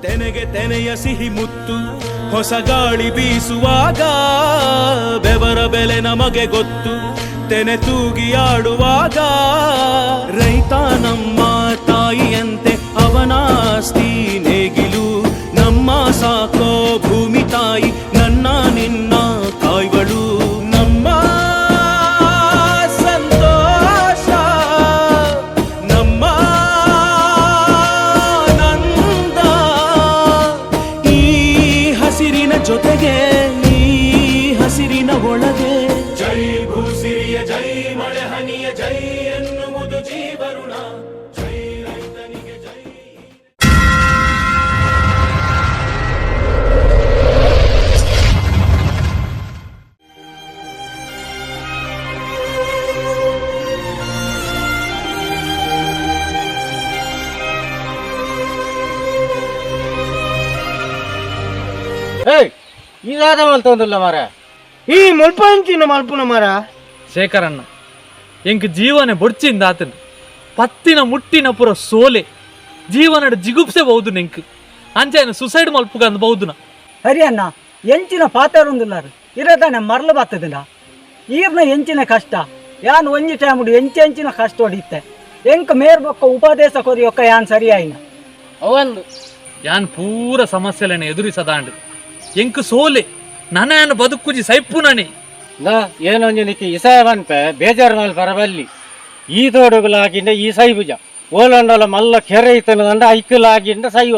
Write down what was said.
ತೆನೆಗೆ ತೆನೆಯ ಸಿಹಿ ಮುತ್ತು. ಹೊಸ ಗಾಳಿ ಬೀಸುವಾಗ ಬೆವರ ಬೆಲೆ ನಮಗೆ ಗೊತ್ತು, ತೆನೆ ತೂಗಿ ಆಡುವಾಗ. ರೈತ ನಮ್ಮ ತಾಯಿಯಂತೆ, ಅವನಾಸ್ತಿ ನೇಗಿಲು. ನಮ್ಮ ಸಾಕೋ ಭೂಮಿ ತಾಯಿ ನನ್ನ ನಿನ್ನ ಕಾಯ್ವಳು. ನಮ್ಮ ಸಂತೋಷ, ನಮ್ಮ ಆನಂದ ಈ ಹಸಿರಿನ ಜೊತೆಗೆ, ಈ ಹಸಿರಿನ ಒಳಗೆ. ಜೈ ಭೂಸಿರಿಯ ಜೈ, ಮಳೆ ಹನಿಯ ಜೈ ಎನ್ನುವುದು ಜೀವರುಣ. ಜೈ ರೈತನಿಗೆ ಜೈ. ಏಯ್, ಇದಾದ ಮಲ್ತೊಂದುಲ್ಲ ಮಾರ. ಈ ಮುಲ್ಪಂಚಿನ ಮಲ್ಪುನ ಮರ. ಶೇಖರಣ್ಣ, ಎಂಕ್ ಜೀವನ ಬೊಡ್ಚಿಂದ ಆತನು ಪತ್ತಿನ ಮುಟ್ಟಿನ ಪುರ ಸೋಲೆ. ಜೀವನಡ್ ಜಿಗುಪ್ಸೆ ಬಹುದು ನೆಂಕ್. ಅಂಚೆನ ಸುಸೈಡ್ ಮಲ್ಪುಗ ಅಂದ್ ಬಹುದುನ. ಹರಿ ಅಣ್ಣ, ಎಂಚಿನ ಪಾತೆರೊಂದುಲ್ಲಾರು ಇರದಾನೆ ಮರಳು ಬತ್ತದಿನ. ಈರ್ನ ಎಂಚಿನ ಕಷ್ಟ, ಯಾನ್ ಒಂಜಿ ಟೈಮ್ ಎಂಚ ಎಂಚಿನ ಕಷ್ಟ ಹೊಡಿತ್ತೆ. ಎಂಕ್ ಮೇರ್ ಬೊಕ್ಕ ಉಪದೇಶ ಕೊರಿಯೊಕ್ಕ ಯಾನ್ ಸರಿಯಾಯಿನ. ಅವಂದು. ಯಾನ್ ಪೂರ ಸಮಸ್ಯೆಲೆನ ಎದುರಿಸದಾಂಡ್. ಎಂಕ್ ಸೋಲೆ, ನನ ಬದುಕುಜಿ, ಸೈಪು ನಾನೇ. ನಾ ಏನೊಂಜಿ ನಿಕ್ಕಿ ಇಸಾಯ ಪನ್ಪೆ, ಬೇಜಾರು ಮಲ್ಪರ ಬಲ್ಲಿ. ಈ ತೋಡುಗುಲಾಗಿಂಡ ಈ ಸೈಬುಜ ಓಲಂಡಲ ಮಲ್ಲ ಕೆರೆ ಇತ್ತನದಂಡ ಐಕ್ಕಲಾಗಿಂಡ ಸೈವ.